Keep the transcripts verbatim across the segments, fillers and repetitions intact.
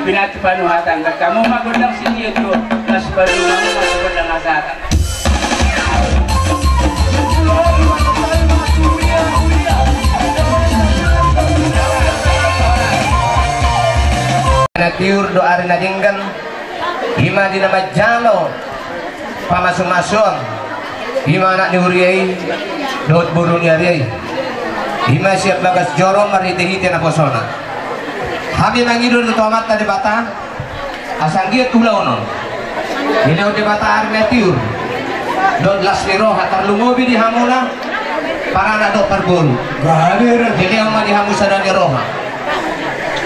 Pinantipan hata, angkat hamu ma gondang sini itu, mas baru hamu mas gondang asata. Na tiur do ari na denggan, ima di na manjalo pamasumasuon, ima anak ni huria i dohot boru ni huria i, ima sian bagas joro marhitehite naposona. Hami mangido do tu Amanta Debata, asa anggiat ulaon on dilehon Debata ari na tiur dohot las ni roha, tarlumobi di hamuna paranak dohot parboru. Dilehon ma di hamu sada ni roha,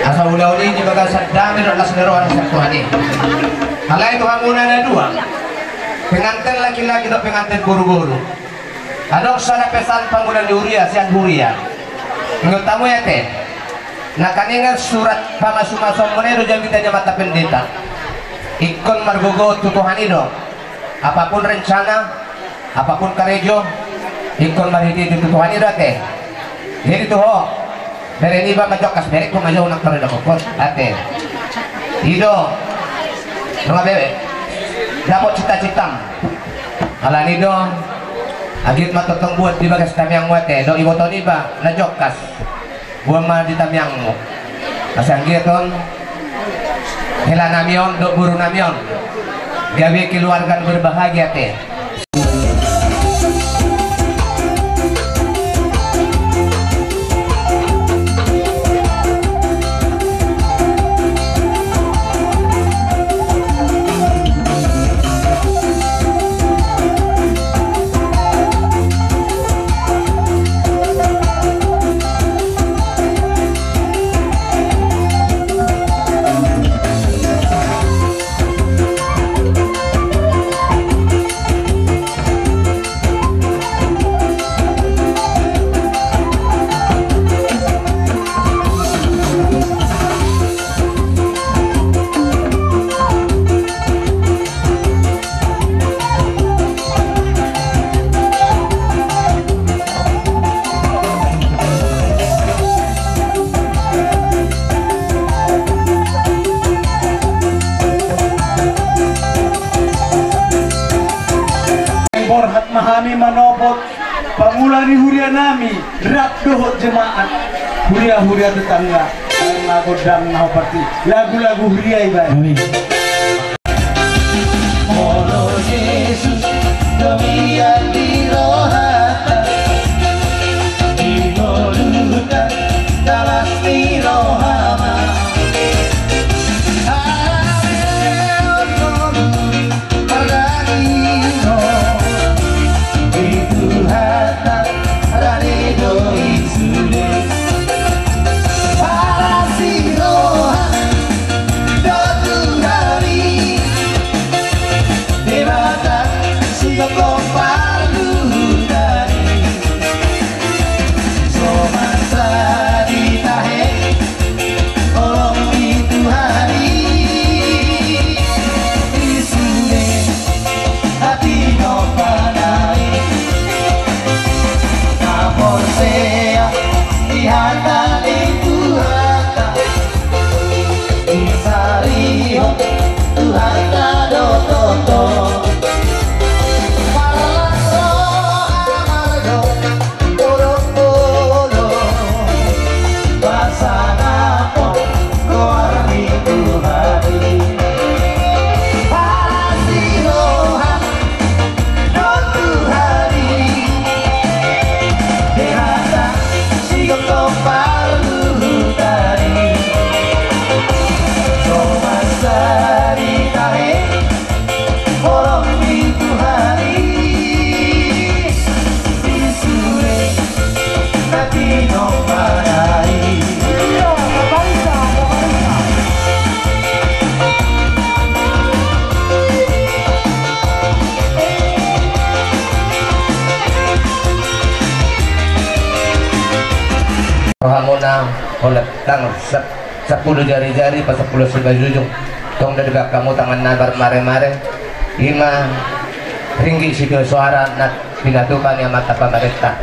asa ulaon i di bagasan dame dohot las ni roha na sian Tuhan i. Alai tu hamuna na dua, penganten laki-laki dohot penganten boru-boru, adong sada pesan pangula ni huria sian huria. Ingot hamu ate, nangkaningan surat pamasumasuonmuna i do jamita ni Amanta Pendeta. Ingkon margogo tu Tuhan i do. Apapun rencana, apapun karejo, ingkon marhitehite tu Tuhan i do ate. Jadi tu ho, bere niba ma jokkas, berengku ma jo unang tore do kokot ate. I do nunga be dapot cita-citam. Alani do, anggiat ma tongtong buat di bagas tangiangmu ate, dohot iboto niba na jokkas. Boan ma di tangiangmu, asa anggiat on hela nami on dohot boru nami on gabe keluarga na berbahagia ate. Borhat ma hami manopot pangula ni huria nami, rap dohot jemaat, huria-huria tetangga. Baen ma gondang na hombar i, lagu-lagu huria i baen. Amin. Molo Jesus do mian di rohanta, di ngolunta na las ni roha ma. Haleluya. Pardalanan i Tuhanta, rade do i sude. Palas ni roha do Tuhan Holan tang sa-, sampulu jari-jari, pasampulu simanjujung. Tong do dibahen hamu tangan na marmare-mare. I ma ringgit sitio soara na pinatupa ni amanta pamarenta.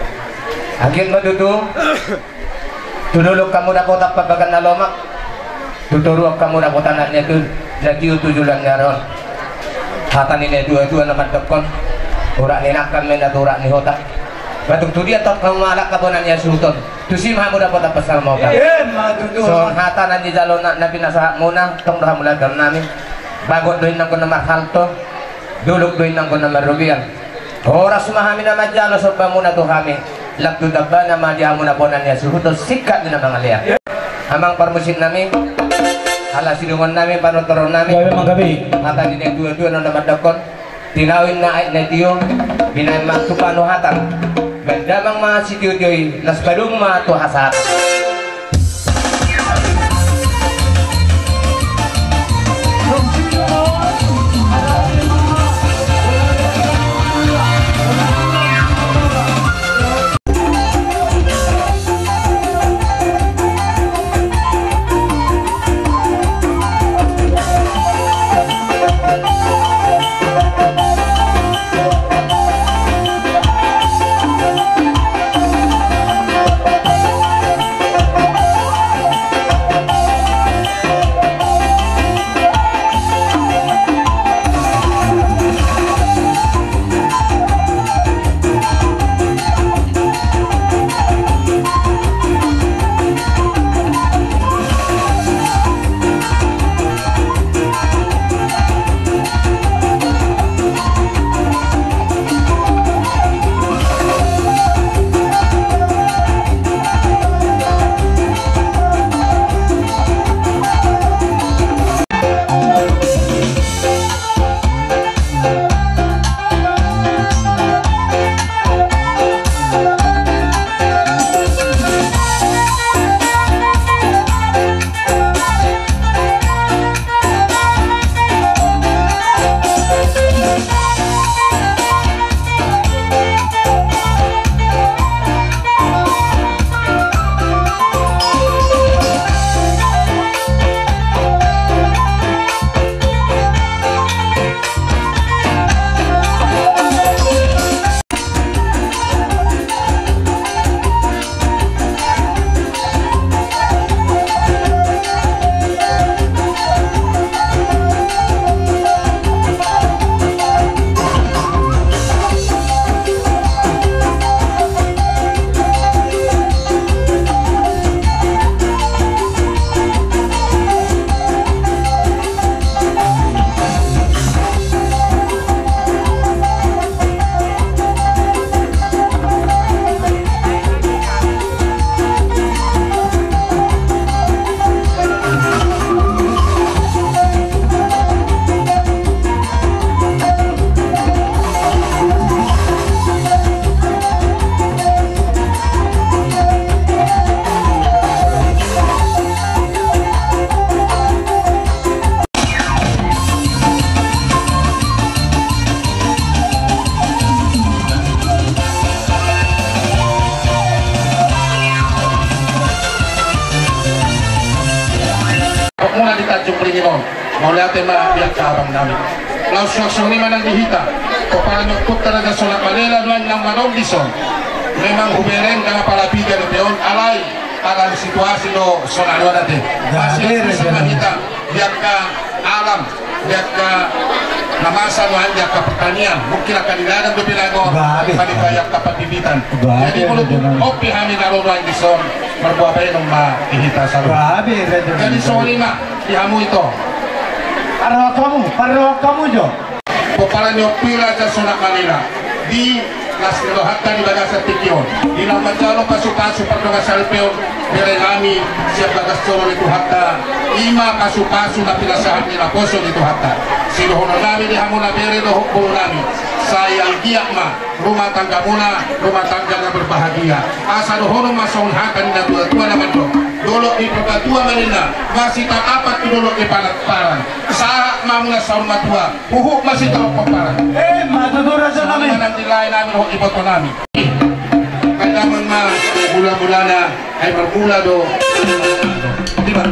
Anggiat ma tutu tu dolok hamu dapotan pambagan na lomak, tu toruan hamu dapotan anak ni atua, na tio tu joloan ni ari on. Hata ni natua-tua na mandokkon, urat ni nangkan ma inna tu urat ni hotang. Ba tung tu dia tong hamu mangalangka bona ni hasuhuton, tusi ma hamu dapotan pansamotan. Emma tutu. Songon hata na nijalo na, na pinasahatmuna, tong do hamu lae dohononnami. Bagot do inna anggo na marhalto, dolok do inna anggo na marrobean. Horas ma hami na manjalo sombamuna tu hami. Lam tu tambana ma di hamuna bona ni hasuhuton, singkat ni na mangalean. Amang parmusiknami, halasi dongannami, panortoronnami. Gabe manggabe. Hata ni natua-tua na mandokkon, tinau inna aek na tio, binahen ma tu panuhatan. Baen damang ma sitio-tio i, las padomu ma tu hasahatan. Muna di Tanjung Beringin on, mauliate ma di angka abang nami. Laos suang songon i ma nang di hita, pomparan ni ompunta Raja Sonak Malela nuaeng naung adong dison. Memang hubereng ndang apala piga dope on, alai ala situasi do songon on ate. Masih bisa ma hita di angka alam, di angka na masa nuaeng di angka pertanian, mungkin angka di ladang dope na on. Tadi di angka pandiditan. Jadi molo tung ope hami na ro nuaeng dison, marboa baenon ma di hita saluhut. Jadi songon i ma di hamu ito. Parrohahon hamu, parrohahon hamu jo. Pomparan ni ompu i Raja Sonak Malela, di las ni rohanta di bagasan tingki on, di na manjalo pasupasu pardongan saripeon bere nami sian bagas joro ni Tuhanta, i ma pasupasu na pinasahat ni naposo ni Tuhanta. Sidohonon nami di hamu na bere dohot boru nami, sai anggiat ma rumah tanggamuna rumah tangga na berbahagia. Asa dohonon ma songon hata ni natuatua na mandok, dolok ni Purbatua ma ninna, masitatapan tu dolok ni Panakparan. Sahat ma muna saur matua, huhut ma sitaon pomparan. Emma tutu raja nami. Songon i ma nang di lae nami dohot iboto nami. Amang ma mula-mulana, ai marmula do. Diba?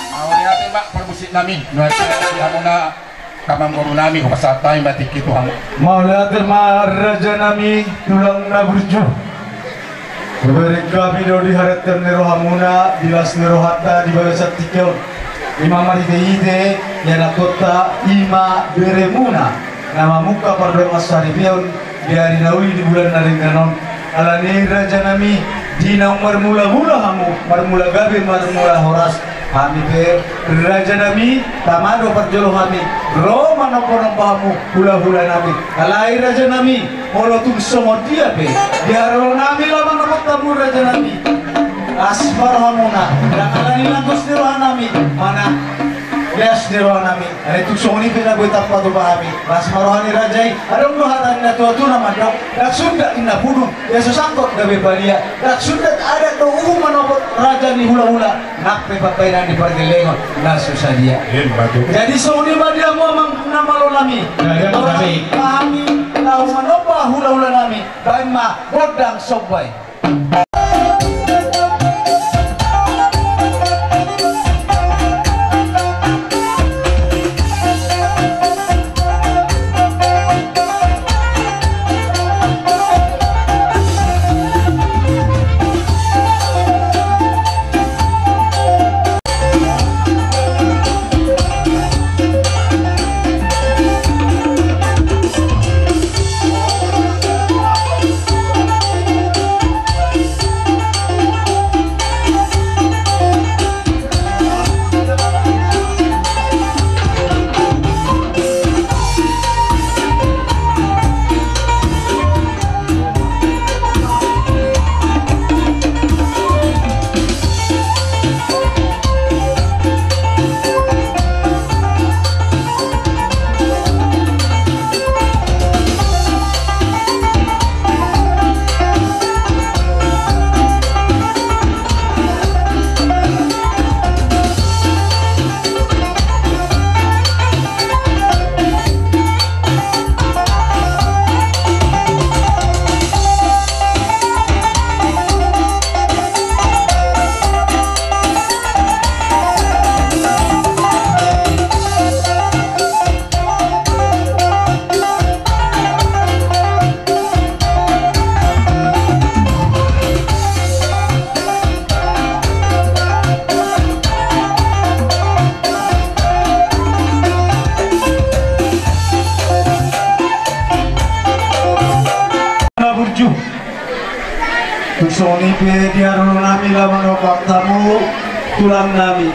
Mauliate ma parmusik nami, nuaeng di hamuna. Amang boru nami, hupasahat hami ma tingki tu hamu. Mauliate ma raja nami, tulang na burju. Hubereng hami do di harantean ni rohamuna, di las ni rohanta di bagasan tingki on. Ima marhite-hite ianakhonta, ima beremuna na mamungka pardongansaripeon di ari na uli di bulan na denggan on. Alani i raja nami, di naung marmula-mula hamu, marmula gabe, marmula horas, hami pe raja nami, tama do parjolo hami ro manomba-nomba hamu hula-hula nami. Alai raja nami, molo tung songon dia pe di haroro nami laho manomba hamu raja nami, las ma rohamuna, ndang alani langkos ni roha nami, manang leas ni roha nami. Alai tung songon i pe na boi tarpatupa hami, las ma roha ni raja i. Adong do hata ni natua-tua na mandok, ndang sundat inna pudun, ia so sangkot gabe balia. Ndang sundat adat dohot uhum manopot raja ni hula-hula, nang pe pambahenan ni pargellengon na so sadia. Emma tutu. Jadi songon i ma di hamu amang na malo nami. Jadi, amang nami, pahami laho manomba hula-hula nami, baen ma gondang somba i. Na burju. Tung songon i pe di haroro nami laho manomba hamu tulang nami.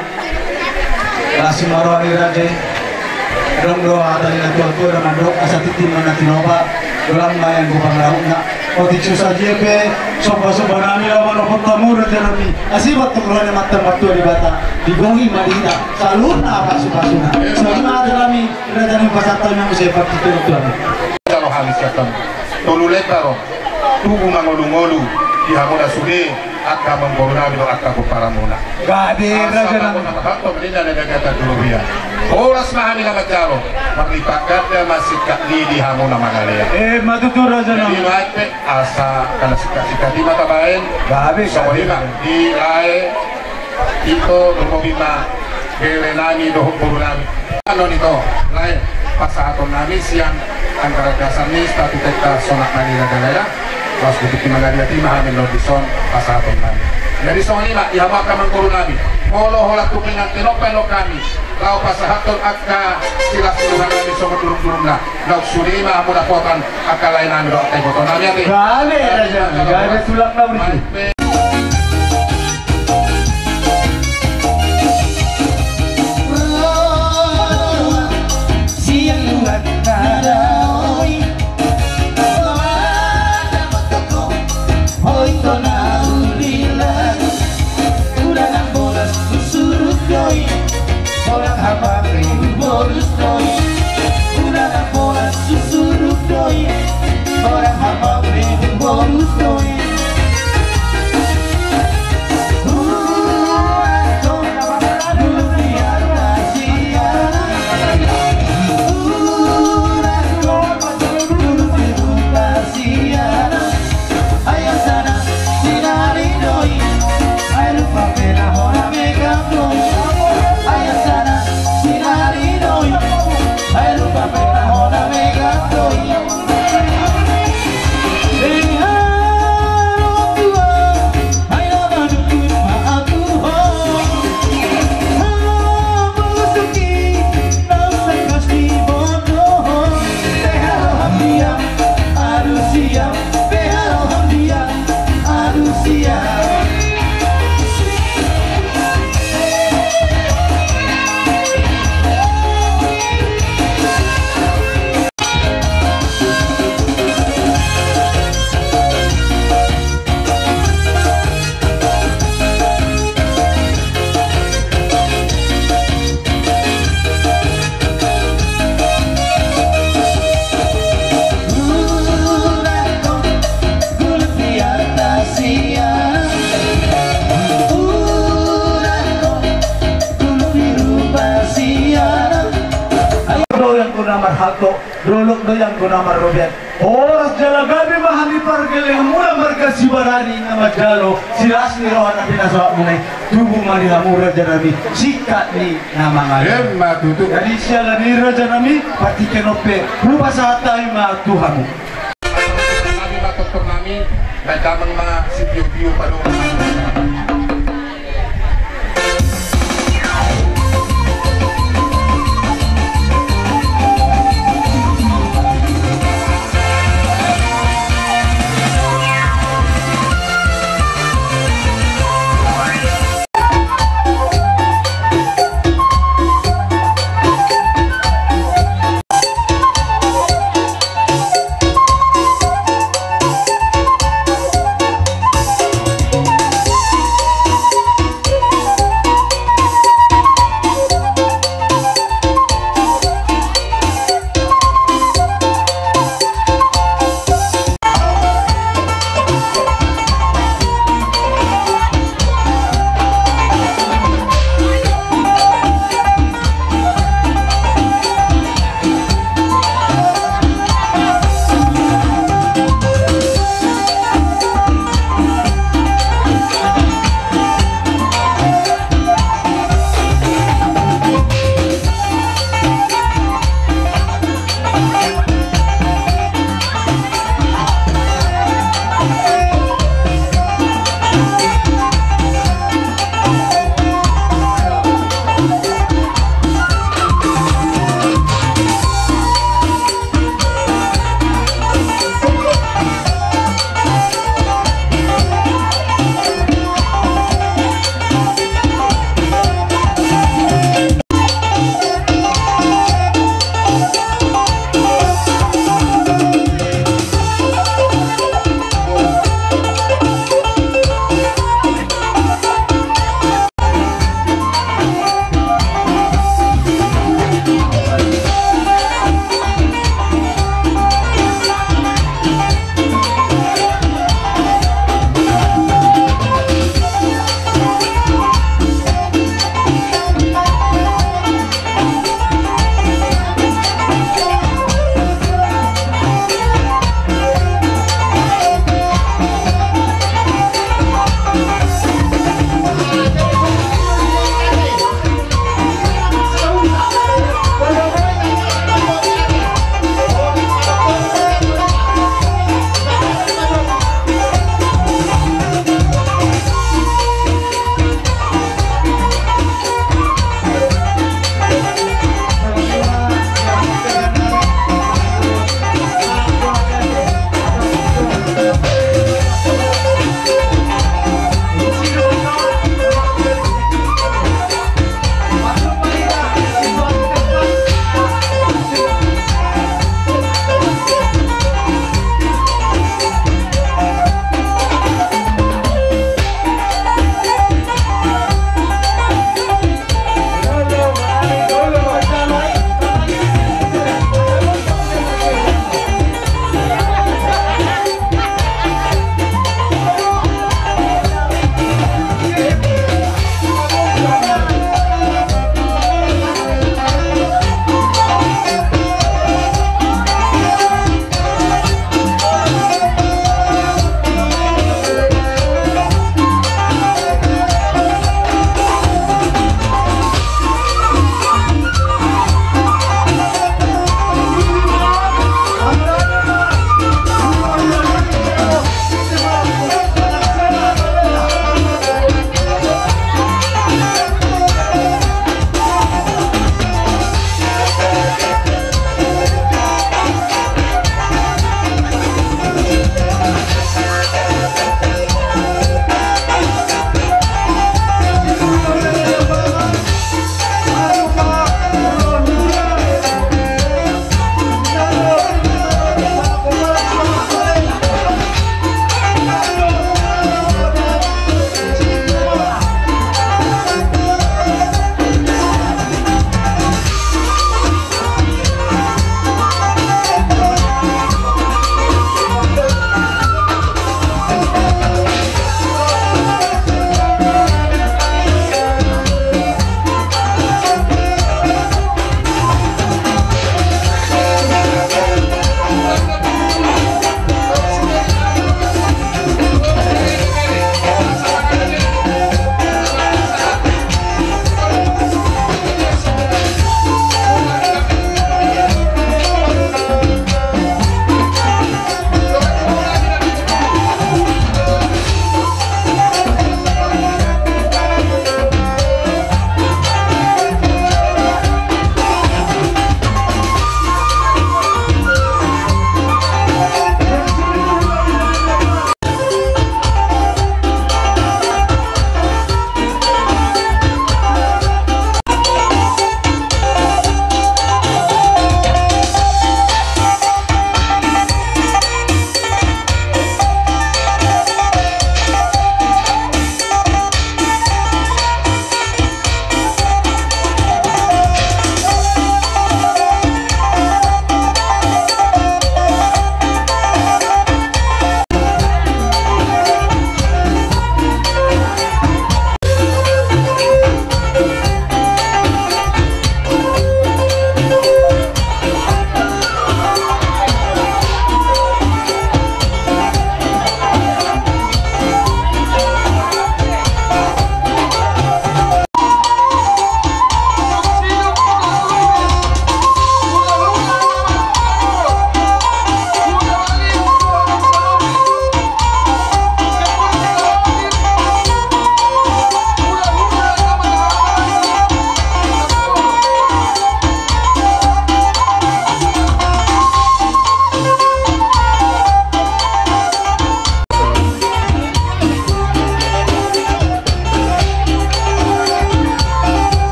Las ma roha ni raja i. Adong do hata ni natua-tua na mandok, asa tintin ma na tinopa, dolan ma ianggo pangarahutna. Otik so sadia pe somba-somba nami laho manomba hamu raja nami, asi batuk roha ni amanta martua Debata, digohi ma di hita saluhutna pasu-pasuna. Songon i ma hata nami, raja nami, pasahat hami ma muse partingkian on tu hamu. Jalo hami siap hami. Tolu lembar on. Tubu mangolu-ngolu di hamuna sude angka amangboru nami dohot angka pomparanmuna. Gabe raja nami. Asa na tahatop ninna na gagatan tu robean. Horas ma hami na manjalo, marlipat ganda ma singkat ni di hamuna mangalean. Emma tutu raja nami. Jadi nuaeng pe asa angka na singkat-singkat i ma tabaen. Gabe, gabe. Songon i ma di lae. Ito, lumobi ma bere nami dohot boru nami. Annon ito, lae, pasahaton nami sian angka ragasan ni statu tenta Sonak Nagelaga, lae. Laos di tingki mangaliat i ma hami annon dison pasahaton nami. Jadi songon i ma di hamu angka amangboru nami, molo holan tu pengantin on pe annon hami laho pasahathon angka silas ni roha nami songon durung-durungna. Laos sude ma hamu dapotan angka lae nami dohot angka iboto nami, ate. Gabe raja, gabe tulang na burju. na marhalto, dolok do ianggo na marrobean. Horas jala gabe ma hami pargellenganmuna marga Sibarani na manjalo silas ni roha na pinasahatmuna i. Tubu ma di hamu rajanami singkat ni na mangalo. Emma tutu. Jadi siala ni rajanami, partingkian on pe hupasahat hami ma tu hamu. Nami ma tongtong nami, na damang ma sitio-tio padomu.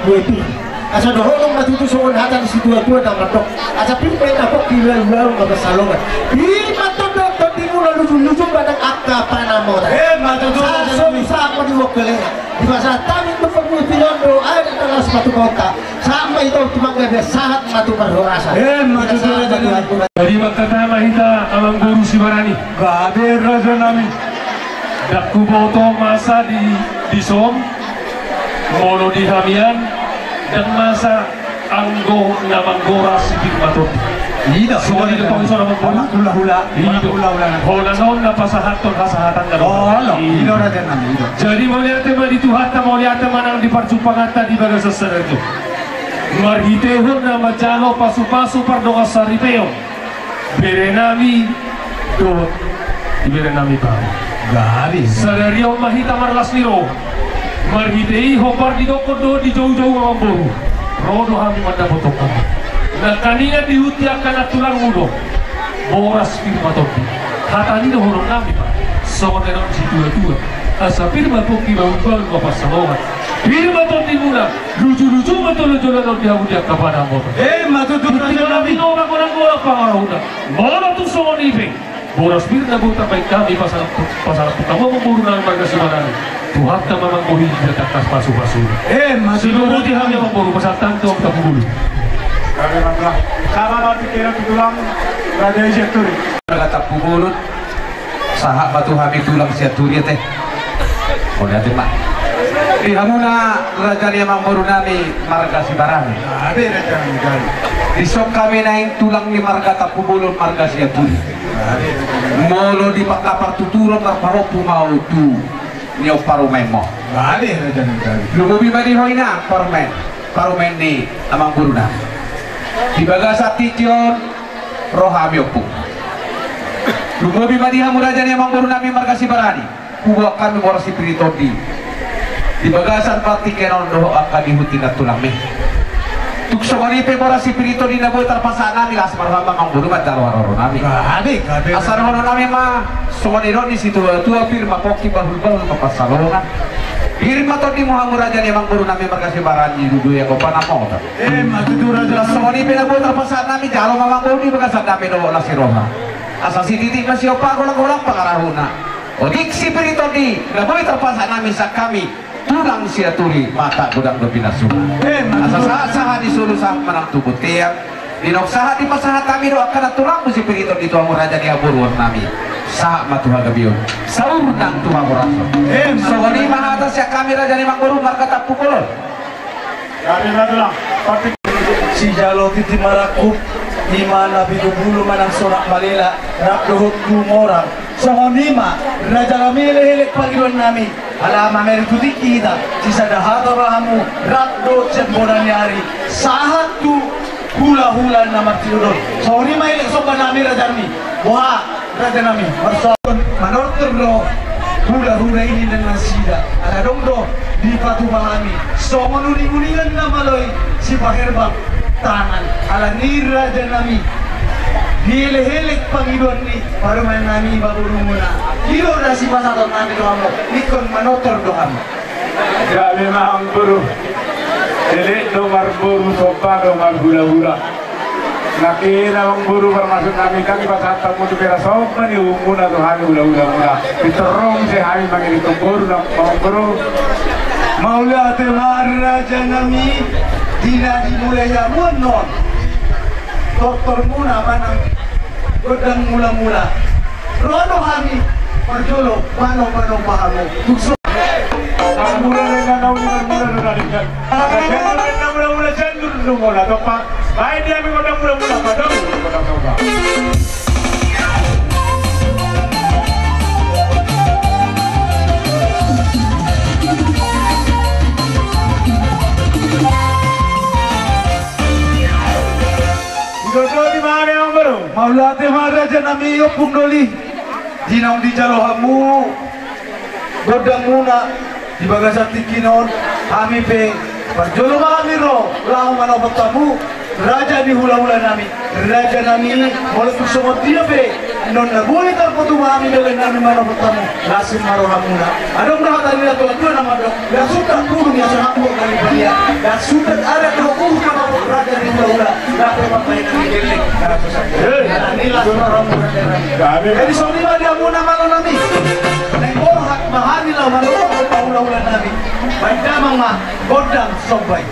Dua itu. Asa dohonon ma tutu songon hata ni situatua na mandok: Asa pir ma na pongki, ualualu ma pansalongan. Pir ma tondongtondimuna, lujuluju ma nang angka panamota. Emma tutu. Sahat ma di bongkelena. Dipasahat hami tu panggupi londo, adat na laos ma tu kota. Sahat ma hita tu panggabean, sahat ma tu parhorasan. Emma tutu. Jadi mangkatai ma hita, Amangboru Sibarani. Gabe, rajanami. Ndang huboto masa di, dison, molo di hami an, ndang masa anggo na manggora si pir ma tondi. Ida, songon i do, ida, Amangboru. Hulahula. Ida. Hulahula. Holan on na pasahathon hasahatan na. Olo, ida, rajanami, ida. Jadi mauliate ma di Tuhanta, mauliate ma nang di parjumpanganta di bagasan sadari on. Marhitehon na manjalo pasupasu pardongan saripeon berenami dohot iberenami baru. Gabe. Sadari on ma hita marlas ni roha. Marhite i hombar didokkon dohot dijoujou, Amangboru. Ro do hami mandapothon hamu. Nangkaningan di huta ni angka nantulangmu do. Boras pir ma tondi. Hata ni dohononnami ma. Songon nidok ni situatua. Asa pir ma pongki, bahulbahul ma pansalongan. Pir ma tondimuna. Lujuluju ma tolu joloan on di hamu di angka panamota. Emma tutu, rajanami. Di tingki on golang-golang pangarahutna. Molo tung songon i pe, boras pir na boi tarbahen hami pasahat, pasahat tu hamu, Amangborunami marga Sibarani. Tuhanta ma manggohi di tangkas pasupasu. Emma tutu. Siboboto hami, Amangboru, pasahat hami tu Amang Tampubolon. Kami manglah. Sama mati kira tu tulang Raja Sianturi. Marga Tampubolon. Sahat ma tu hami tulang Sianturi, ate. Mauliate ma di hamuna raja ni amangborunami marga Sibarani. Ate, raja ni Sibarani. Dison hami naeng tulang ni marga Tampubolon marga Sianturi. Ate. Molo di angka partuturon marparompu ma au tu nion parumaenmon. Ate, raja ni Sibarani. Lumobi ma di ho, inang, parumaen, parumaen ni amangborunami. Di bagasan tingki on ro hami, ompung. Lumobi ma di hamu raja ni amangborunami marga Sibarani. Huboan hami boras si pir ni tondi di bagasan partingkian on dohot angka di huta ni nantulangmi. Tung songon i pe boras si pir ni tondi na boi tarpasahat nami, las ma roham, Amangboru, manjalo haroronami. Gabe, gabe. Asa dohononnami ma songon nidok ni situatua: Pir ma pongki, bahulbahul ma pansalongan. Pir ma tondimu hamu raja ni amangborunami marga Sibarani, di dudu i angka panamota. Emma tutu, raja. Songon i pe na boi tarpasahat nami, jalo ma, Amangboru, di bagasan dame dohot las ni roha. Asa sititi ma sian pargolanggolang pangarahutna. Otik si pir ni tondi na boi tarpasahat nami sian hami tulang Sianturi, mata godang dope na suman. Emma tutu. Asa sahat, sahat di solu, sahat ma nang tu bontean. Di naung sahat dipasahat hami do angka nantulangmu si pir ni tondi tu hamu raja ni haboruonnami. Sahat ma tu hagabeon, saur nang tu hahorasan. Emma. Songon i ma hata sian hami raja ni amangboru marga Tampubolon. Sijalo tintin marangkup, i ma na pitu pulu manang sonak malela, rap dohot gumorang. Songon i ma rajanami, elek-elek pangidoannami, ala mamereng tu tingki hita, sisada hata ma hamu rap dohot sian bona ni ari sahat tu hulahula na martinodohon. Songon i ma elek sombanami, rajanami. Boha, rajanami, marsoal manortor do hulahula i, ninna nasida. Ala adong do dipatupa hami songon uninguningan na malo i, sipaherbang tangan. Alani i, rajanami, di elek-elek pangidoan ni parumaennami, baborumuna, i do na sipasahatonnami tu hamu, ingkon manortor do hamu. Gabe ma, Amangboru. Elek do marboru, somba do marhulahula. Nangkin, Amangboru, parmaksudnami, ndang dipasahat hamu tu pera somba ni uhumuna tu hami hulahulamuna. Pintor ro muse hami mangiringhon boru, Amangboru. Mauliate ma, rajanami, di na dimulai hamu annon tortormuna manang gondang mulamula. Ro do hami parjolo manompanompa hamu. Tung so. Mula-mula na nauli, mula-mula na nauli. Mula-mula jandur do mula tompa. Baen di hami gondang mulamula, gondang mulamula. Didodoli ma hami, Amangboru. Mauliate ma, rajanami, Ompung Doli. Di naung dijalo hamu gondangmuna di bagasan tingki on, hami pe parjolo ma hami ro laho manompar hamu, raja ni hulahulanami, rajanami, molo tung songon dia pe Nunga boi tarpatupa hami, bere nami, manopot hamu, las ma rohamuna. Adong do hata ni natuatua na mandok: Las untat pudung ia so hambok na nipalia, las untat adat dohot uhum na mambuat raja ni hulahula, lape mambahen hami gelleng na so sadia. Alani las ma rohamuna, bere nami. Jadi songon i ma di hamuna, amang nami. Naeng borhat ma hami laho manopot hulahula nami. Baen damang ma gondang somba i.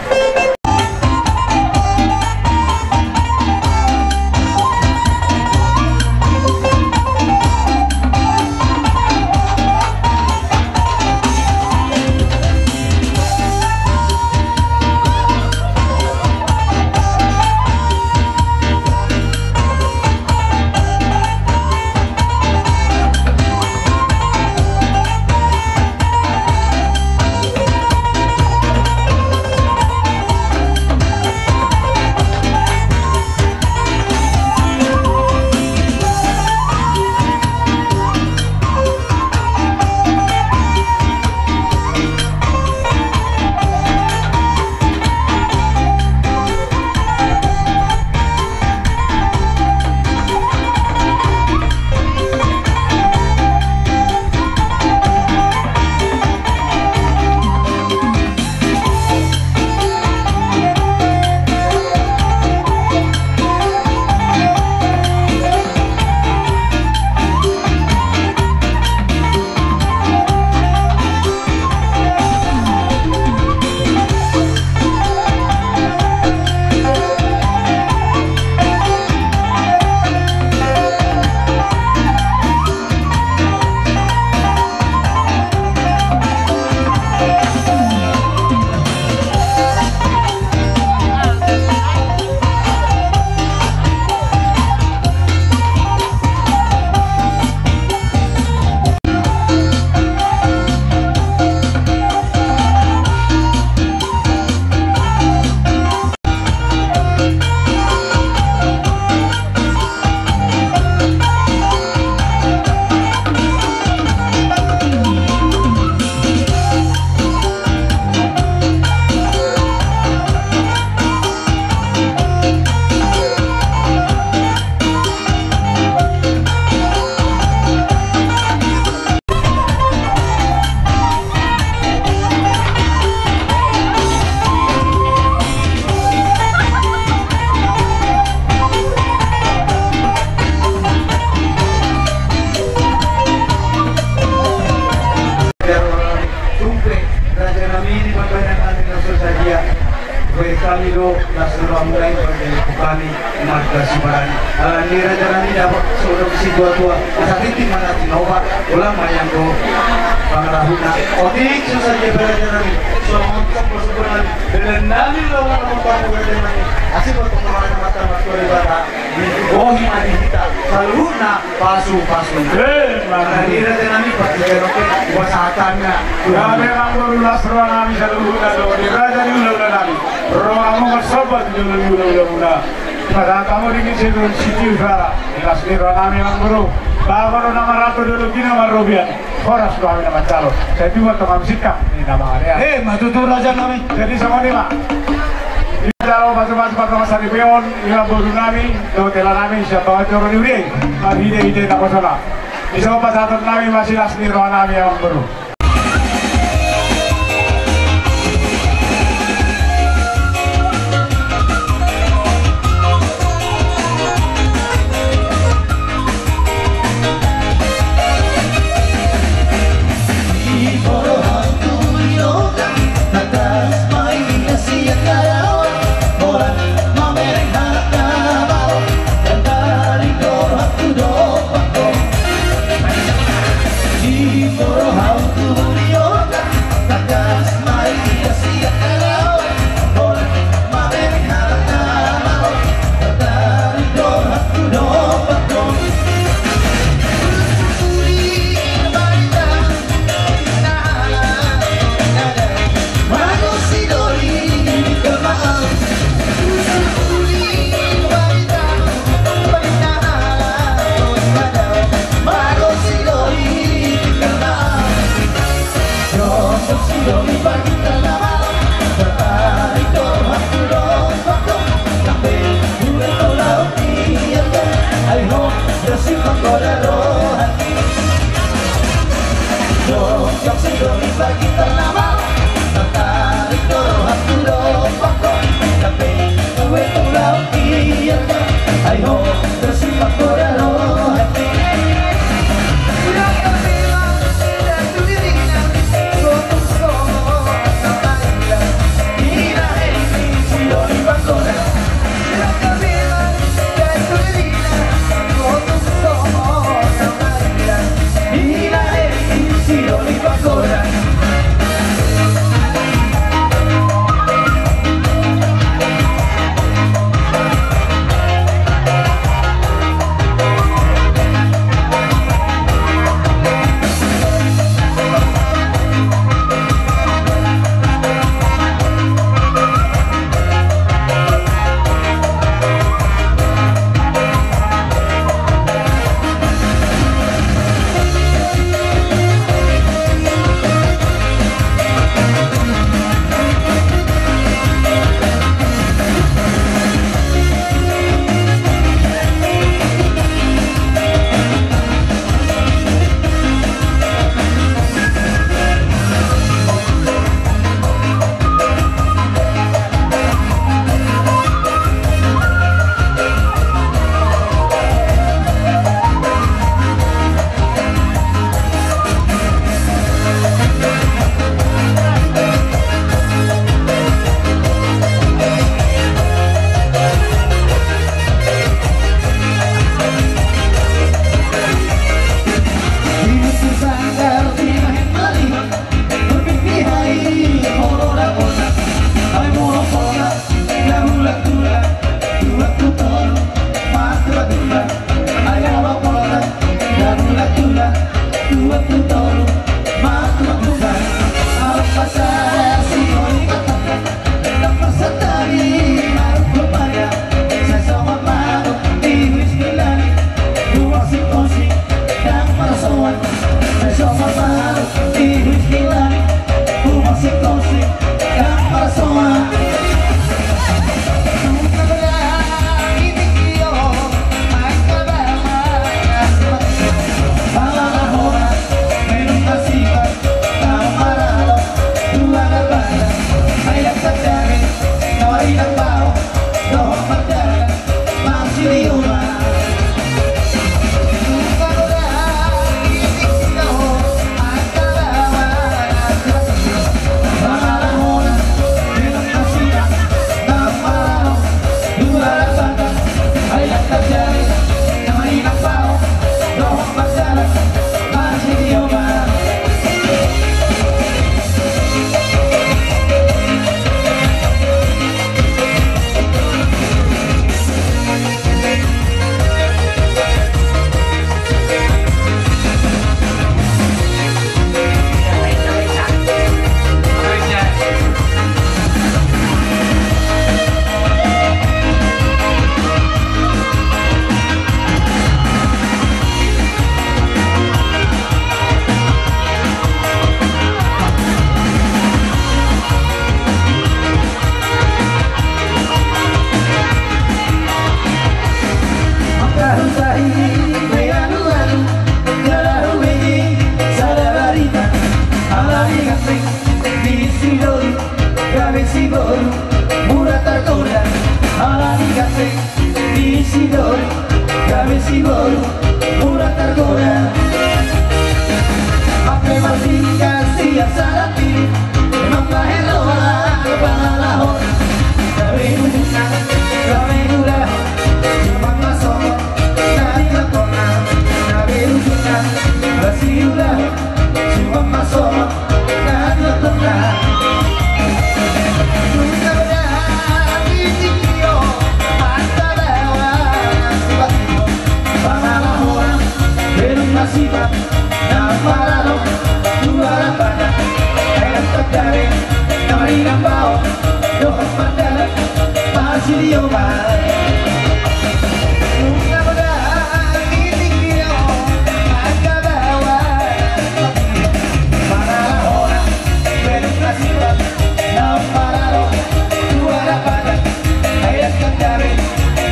Tung pe, raja nami, di pambahenan nami na so sadia. Boan hami do las ni rohamuna i, pande hami marga Sibarani. Alani, raja nami, dapot songon dok ni situatua, asa tintin ma na tinopa, holan ma ianggo pangarahutna. Otik so sadia, raja nami, songon tong pasupasu nami, bere nami, laho manopot hamu, raja nami. Asi ma tong, marhata Amanta Martua Debata, dibohi ma di hita saluhutna pasupasu. Alani, raja nami, partingkian on pe hupasahat hami ma. Gabe, amangboru, las roha nami saluhutna do di raja ni hulahula nami. Ro hamu marsomba tu jolo ni hulahula muna. Hupasahat hamu di situ, situ, las ni roha nami, amangboru. Bahen do na marhato, dolok i na marrobean, horas do hami na manjalo. Sai tubu ma tong hami singkang ni na mangalean. Emma tutu, raja nami. Jadi songon i ma. Di jalo pasupasu, pasupasu saripeon, amangboru nami dohot hela nami sian bagas joro ni huria i, marhitehite naposona. Dison pasahaton nami ma silas ni roha nami, amangboru.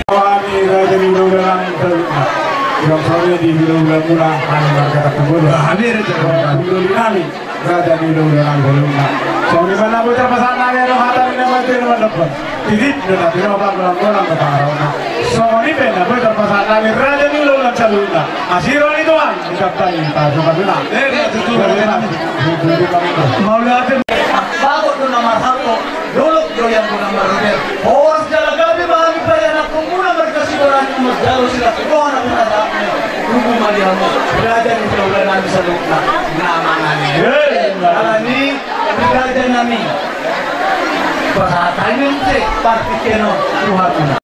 Hami raja ni hulahula nami, yang saudara di hulahula muna, hami marga Tampubolon. Hami raja. Hulahula nami. Raja ni ulaula nami saluhutna. Songon i ma na boi tarpasahat nami, adong hata ni na mate na mandok. Titip do na tinopa, golang-golang do pangarahutna. Songon i pe na boi tarpasahat nami, raja ni ulaula nami saluhutna. Asi roha ni Tuhan, ditambai pasu-pasuna. Eh, betul. Mauliate. Bagot do na marhalto, dolok do yang guna marroder. Horas jala gabe ma hami parianakkonmuna marga Sibarani, manjalo silas ni roha na pinasahatmu. Tubu ma di hamu, raja ni ulaula nami saluhutna. Na mangan. Eh. Alani, raja nami. Pasahat hami muse partingkian on tu hamuna.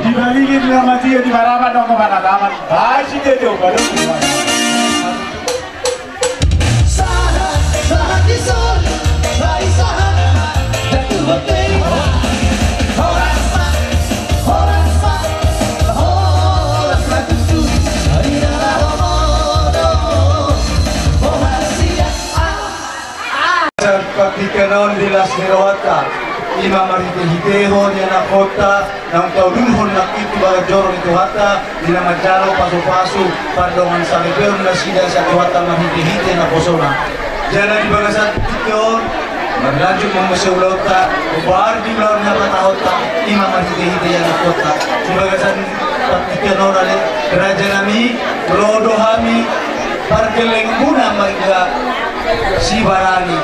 Dibaligi na matia di baraban, nongko panataman. Basi dia coba dong. Partingkian on di las ni rohanta, ima marhitehite ho di anakkonta, naung taulunhon nangkin tu bagas joro ni Tuhanta, di na manjalo pasupasu, pardongansaripeon nasida sian Tuhanta marhitehite naposona. Jala di bagasan tingki on, marlanjut ma muse ulaonta, hombar di ulaon na patahonta, ima marhitehite anakkonta. Di bagasan partingkian on ale, raja nami, ro do hami, pargellengonmuna marga Sibarani.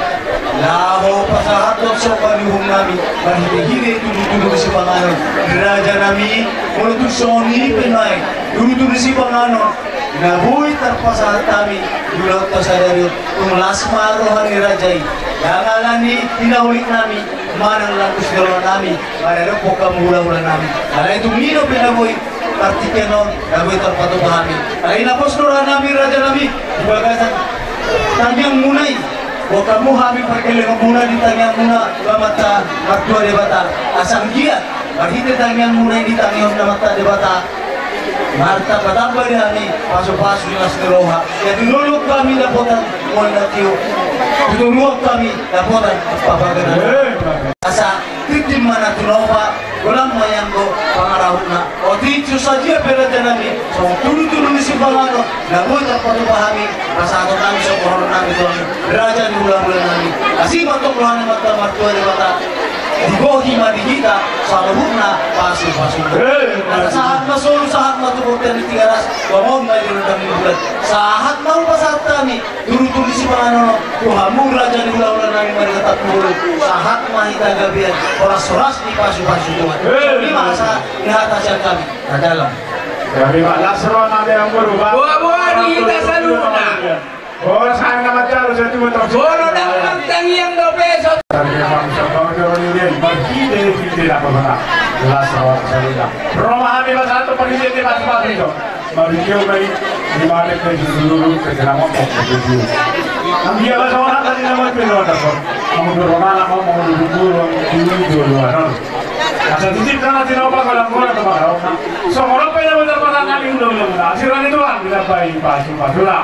Laho pasahathon somba ni uhum nami, marhitehite tudutudu ni sipanganon. Raja nami, molo tung songon i pe nuaeng, tudutudu ni sipanganon na boi tarpasahat hami di ulaonta sadari on, tung las ma roha ni raja i. Ndang alani hinahulik nami, manang langkus ni roha nami, maradophon hamu hulahula nami. Alai tung i dope na boi partingkian on, na boi tarpatupa hami. Alai na pos do roha nami, raja nami, di bagasan tangiangmuna i. Boan hamu hami pargellengonmuna di tangiangmuna, Amanta Martua Debata. Asa anggiat marhite tangiangmuna i ditangihon Amanta Debata, martambatamba di hami pasupasu, silas ni roha. Ia tu dolok hami dapotan mual na tio, tu toruan hami dapotan papagenan. Asa tintin ma na tinopa, golang ma i anggo pangarahutna. Otik so sadia pe raja nami, songon tudutudu ni sipanganon na boi tarpatupa hami, pasahaton nami songon horong nami tu hami, raja ni hulahula nami. Asi ma tong roha ni Amanta Martua Debata, digohi ma di hita saluhutna pasupasuna. Asa sahat ma solu, sahat ma tu bontean ni Tigaras, tu amang ma di rondang ni bulan. Sahat ma hupasahat hami tudutudu ni sipanganon on tu hamu raja ni hulahula nami marga Tampubolon. Sahat ma hita gabean, horashoras ni pasupasu Tuhan. Ima asa ni hata sian hami. Na dalam. Boaboa di hita saluhutna. Molo ndang martangiang dope so. Tidak pernah. Jelas rawat saluda. Ro ma hami pasahat tu panitia di pasu-pasu i. Marujung ma i, di mana ke dulu ke kena mokok ke dulu. Nang dia bahasa orang tadi nama itu lo ada kok. Kamu dulu mana mau mau dulu dulu dulu dulu. Asal titip sana tidak apa kalau kurang sama orang. Semua apa yang benar-benar kami udah udah udah. Hasilnya Tuhan tidak baik pasu-pasu lah.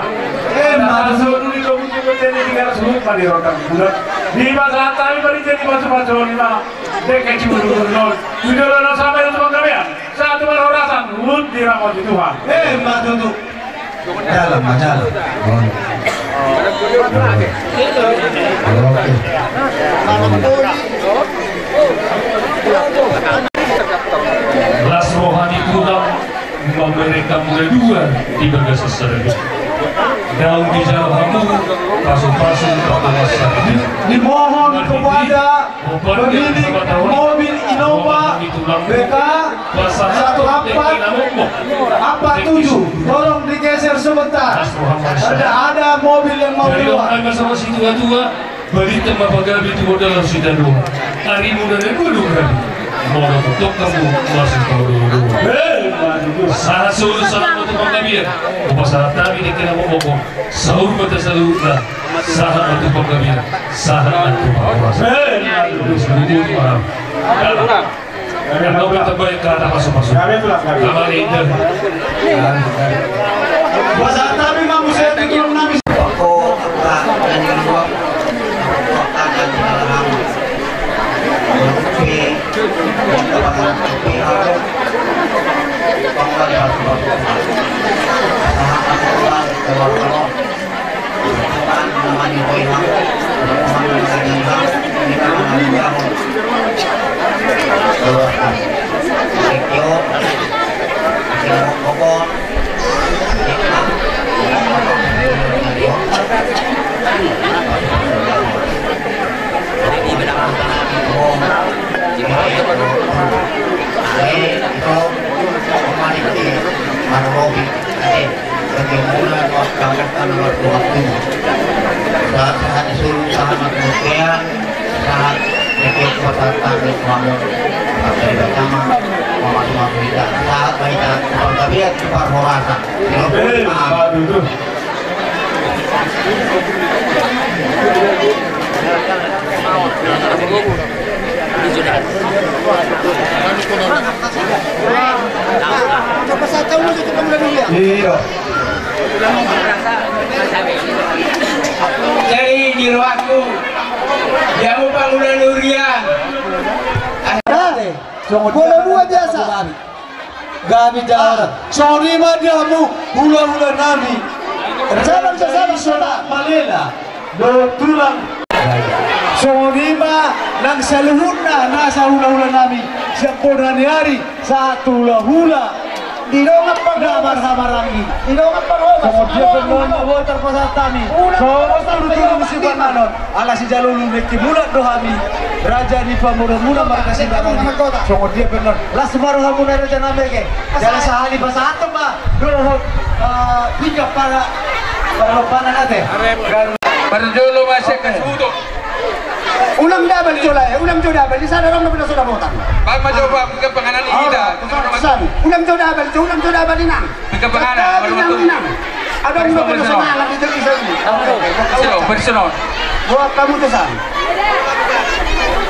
Eh, pasu-pasu dulu itu mungkin menjadi tiga ratus lima di roda bulan. Di pasahat hami panitia di pasu-pasu lima. Deke cibulu nol. Sudah lo sampai untuk penggabean. Satu perhorasan, lut diramoti Tuhan. Eh, Mbak Tutu. Jalan, Mbak, jalan. Oke. Las roha ni Tuhan. Memberikan muda dua di bagasan sadari. Daun di jalan hamu, pasu-pasu, pasu-pasu. Dimohon kepada pemilik mobil Innova B K satu empat empat tujuh, tolong digeser sebentar. Ada, ada mobil yang mau keluar. Barita ma pagabe tu modal sitadoan. Arimuna na gulung rabi. Molo tok hamu masuk pangulu. Sahat solu sahat ma tu panggabean. Hupasahat hami di kena momoko. Saur mata saluhutna. Sahat ma tu panggabean. Sahat ma tu panggabean. Saluhut ma. Dalam. Kami pulang, kami. Kami pulang, kami. Kami indah. Bahasa kami mampu saya tutup nami. Pokok apa yang dibuat? Pokok apa yang dilarang? Tapi, pokok apa yang dilarang? Sahat-sahat ni solu, sahat ma tu bontean, sahat di tiap kota tani pamu. Sahat dari pertama, mama semua kita, sahat baik, sahat panggabean, sahat parhorasan. Eh, aduh, tuh. Iya. Jadi di rohangku, dia mau pangula durian. Ada. Bola dua biasa. Gabe jala. Songon i ma di hamu hulahula nami. Salam, salam, salam. Malela. Dohot tulang. Songon i ma nang saluhutna nasa hulahula nami. Sian bona ni ari sahat tu hulahula. Di dongan panggabean. Marhamaranggi. Di dongan panggabean. Songon dia pe nuaeng na boi tarpasahat hami. Songon tudutudu sipanganon. Ala sijalo ulu nangkin mulak do hami, raja ni pamoruonmuna marga Sibarani. Songon dia pe nuaeng. Las ma rohamuna raja nami ate. Jala sahali pasahathon ma dohot, eh, pinggan pala parlombanan ate. Parjolo ma sian hasuhuton. Ulang dabal jolo, eh, ulang jo dabal. Di sada rong na pina so dapotan. Baen ma jo, baen, pinggan panganon i hita. Ulang jo dabal, jo, ulang jo dabal inang. Pinggan panganon, baru inang, inang. Adong do pina semangat di tengah sana. Sino, padi sino. Buat kamu tu san.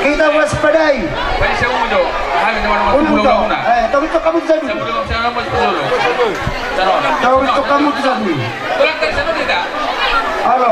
Kita waspadai. Padi sino jo. Hami teman-teman. Ulang jo. Eh, tahu itu kamu tu san. Tahu itu kamu tu san. Halo.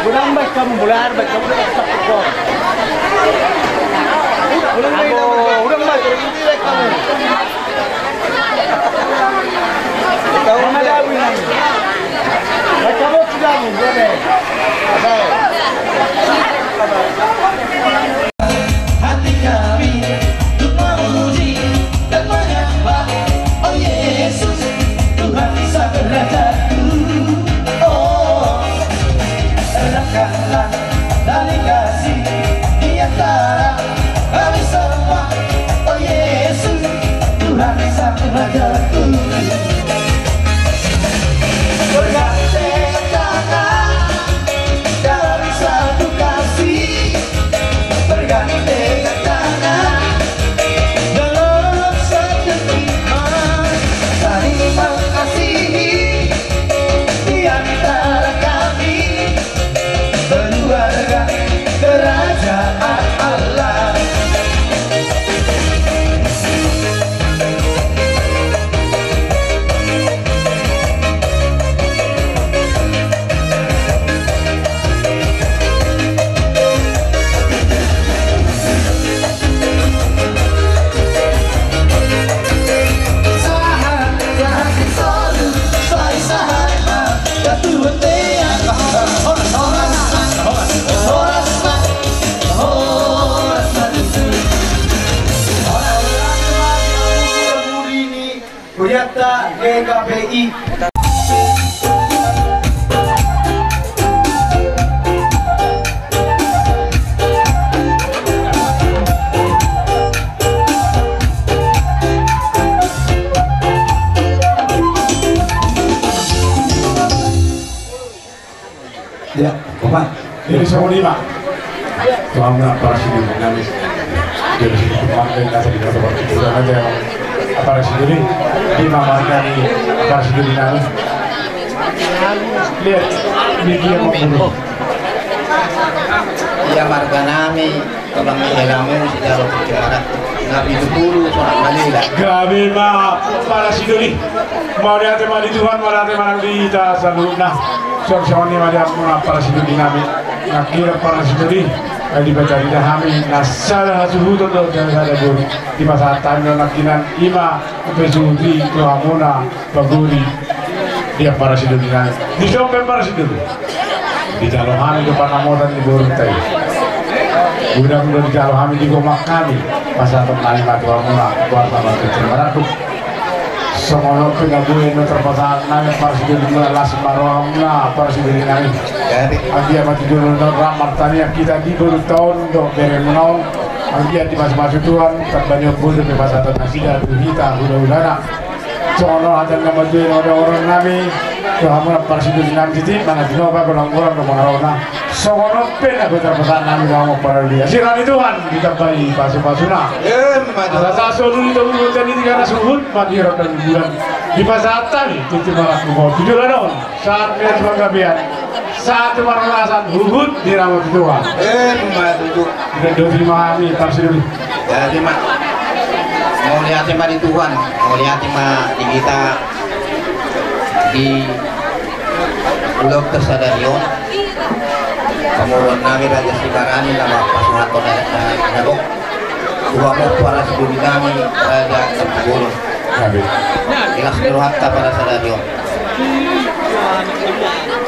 Godang baik kamu, mulai hari baik kamu, udah kasih takut kok. Udah baik kamu. Tahu mana dawi ini? Baik kamu sudah, Bu, boleh. Hati kami untuk memuji dan menyembah, oh Yesus, Tuhan Sang Rajaku. Oh, rasakanlah tali kasih di antara kami semua, oh Yesus, Tuhan Sang Rajaku. Bergandeng tangan dalam satu kasih, bergandeng tangan dalam satu iman. Hurianta G K P I. Ya, Bapak. Jadi songon i ma. Tuhan na parsidul nami. Jadi songon i ma, dan nasa di kota Batu Tinggi, sama aja. Parsidul i, di ma marga ni parsidul nami. Lihat, di dia mau bunuh. Ia marga nami. Tulang hela muna sijalo tu jemara. Na pitu pulu sonang malila. Gabe ma parsidul i. Mauliate ma di Tuhan, mauliate ma nang di hita saluhutna. Songon songon i ma di hamuna parsidul nami. Nangkinan parsidul i, ai dipacarita hami na sada hasuhuton dohot sada boru. Dipasahat hami do nangkinan i ma, pasuhut i tu hamuna. Paguri, dia parsidul nami. Dison pe parsidul. Dijalo hami do panamotan ni borunta i. Godang do dijalo hami, digomak hami. Pasahaton nami ma tu hamuna, warta ma tu jemara tu. Songon on pe na boi na tarpasahat nami parsidul nami, las ma rohamuna parsidul nami. Anggiat ma tu joloan on rap martangiang hita di borunta on dohot beremuna on. Anggiat dipasupasu Tuhan, tamba ni ompu dope pasahaton nasida tu hita hulahulana. Songon on hata ni na matua i na oda oron nami. Tu hamuna parsidul nami titi, mana tinopa godang-godang do mangarona. Songon on pe na boi tarpasahat nami na omo paraulia. Sira ni Tuhan, ditambai pasupasuna. Emma tutu. Ala sahat solu ni tobu bontean i di ganup suhut, mangihut dan bulan. Dipasahat hami, titi marangkup on. Tujuh lah dong. Sahat ni panggabean. Sahat tu parhorasan, huhut di ramo tu Tuhan. Emma tutu. Didok di ma hami parsidul i. Jadi ma. Mauliate ma di Tuhan. Mauliate ma di hita di ulaon sadari on. Pamoruon nami Raja Sibarani na pasahathon na, na, na dok. Dua mo parsidul nami Raja Tampubolon. Gabe. Ilas ni rohanta parsadarion.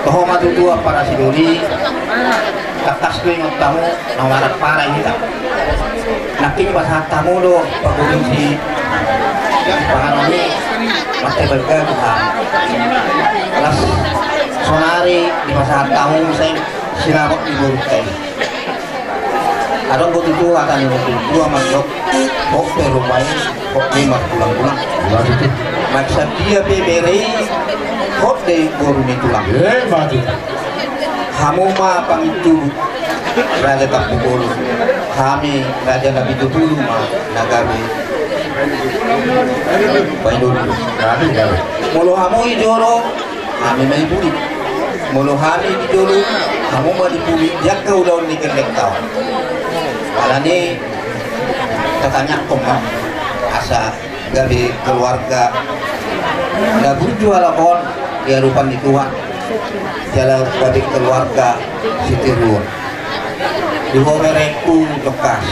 Toho ma tutu parsidul i. Tangkas do ingot hamu na marapara hita. Nangkin pasahat hamu do pagodang si panganon i. Mate balga Tuhan. Las sonari dipasahat hamu sai sinamot di borunta i. Adong do tutu hata ni na tua mandok, hot pe ruma i, hot pe ma tulang-tulang. Maksud dia pe bere i, hot pe boru ni tulang. Eh, mati. Hamu ma pangitu Raja Tampubolon. Hami Raja Napitupulu ma na gabe paindodu. Molo hamu i jolo, hami ma i pudi. Molo hami di jolo, hamu ma di pudi, di angka ulaon ni gellengta on. Alani tatangiangkon ma asa gabe keluarga na burju halak on di adopan ni Tuhan. Jala gabe keluarga sitiruon. Di ho berengku tongkas.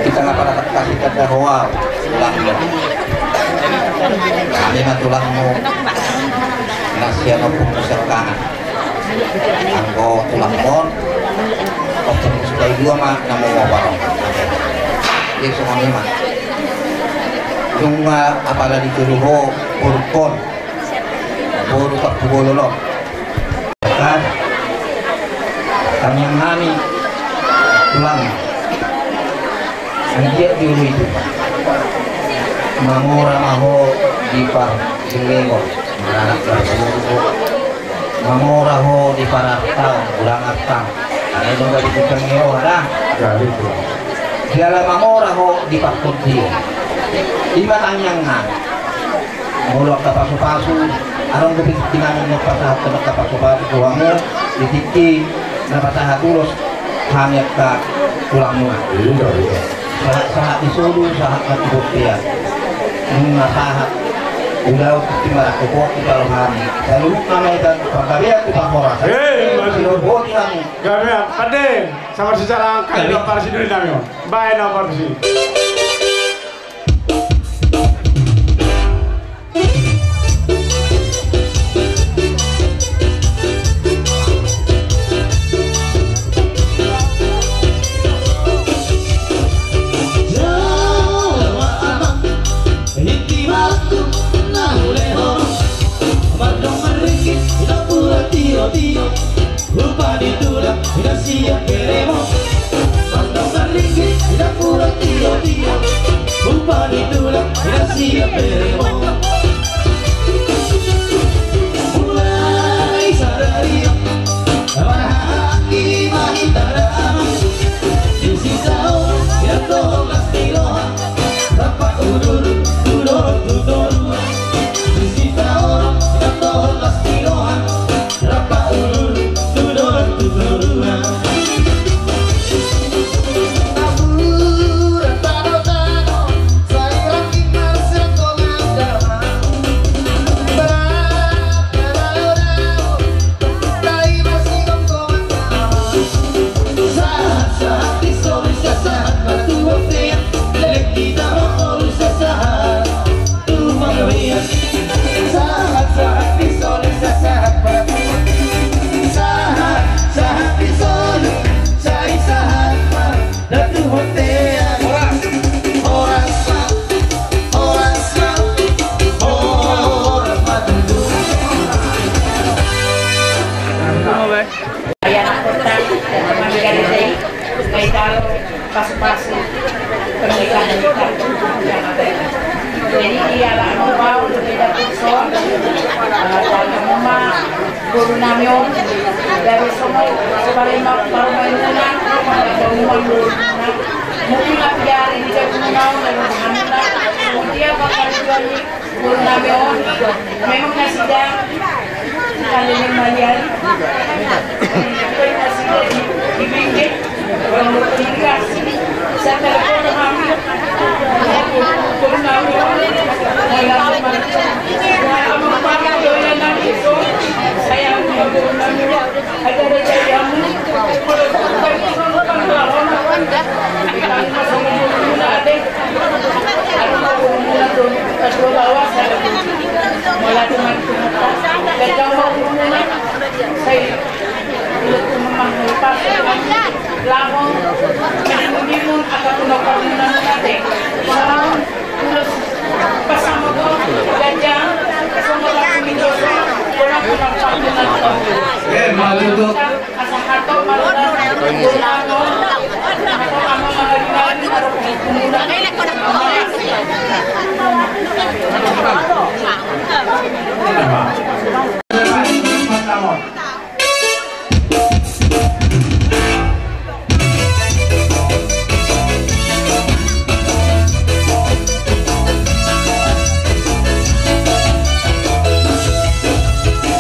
Hita nga pala tangkas hita da ho au, tulangmu. Hami ma tulangmu. Na sian ompungmu siangkangan. Anggo tulangmon, ompungmu sipaidua ma na mamobar on. Jadi songon i ma. Nunga apala ditiru ho borungkon. Boru Tampubolon on. Kan tangiang nami tulang. Anggiat di ulu itu mamora ma ho di pargellengon, maranak pargellengon. Mamora ho di parartaon, godang artam. Karena itu nggak dipikir ngewa dah. Jadi itu. Jala mamora ho di partondion. I ma tangiang nami. Molo angka pasupasu, adong dope tingki nami na pasahathon angka pasupasu tu hamu, di tingki na pasahat ulos hami angka tulangmuna. Iya, iya. Sahat-sahat di solu, sahat ma tu bontean. Nunga sahat ulaon tingki marangkup on, ijalo hami. Saluhutna ma hita panggabean tu parhorasan. Eh, maksud. Gabe, pande, sama secara angka, iya, parsidul nami on. Baen na parsidul. Tulang, inang siap beremo. Mantong marlinggi, inang pulang tio-tio. Upa ni tulang, inang siap beremo. Mulai sadari on, marhahaanggi ma hita damang. Disi saor, inang dohot las ni roha. Rap ma udur, tu dolok tu toruan. Disi saor, inang dohot las ni roha. Rap ma udur, tu dolok tu toruan. Napuran tano-tano, sai rangging marsilang dongan damang. Barat na dao-dao, sai marsigom dongan damang. Sahat-sahat ni solu sasahat ma tu bontean, leleng hita ma solu sasahat. Tu panggabean. Sahat-sahat ni solu sasahat ma tu. Sahat-sahat ni solu sai sahat ma tu bontean. Horas. Horas ma. Horas ma. Horas ma tutu. Ai anak kota, teman gereja i, ai tahu pasu-pasu pernikahan kita. Jadi, ia lah mau bau berbeda kurson, eh, kalau mau mah guru nami on, dari semua, paling mau, mau main sana, mau main sana. Mungkin lagi hari di jalan mau, dari sana. Kemudian bakal jual Guru nami on, memang nasida, kalian malian, nasida di, di Bingke, komunikasi, saya telepon ke kami, guru nami on, saya telepon ke guru nami on, Eh, malu tu.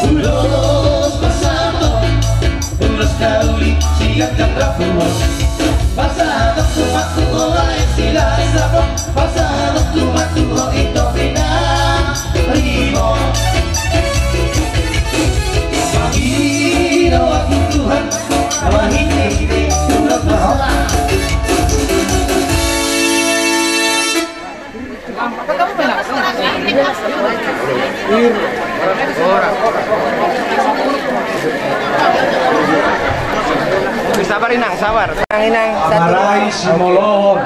Ulos pasahaton, ulos na uli sian Damra Puhon. Pasahaton tu matuatua, silas saput. Pasahaton tu matuatua, ito pina rimo. Pangidoan tu Tuhan. Sabar, Inang, sabar. Tenang, Inang. Satu. Marai Simolohon.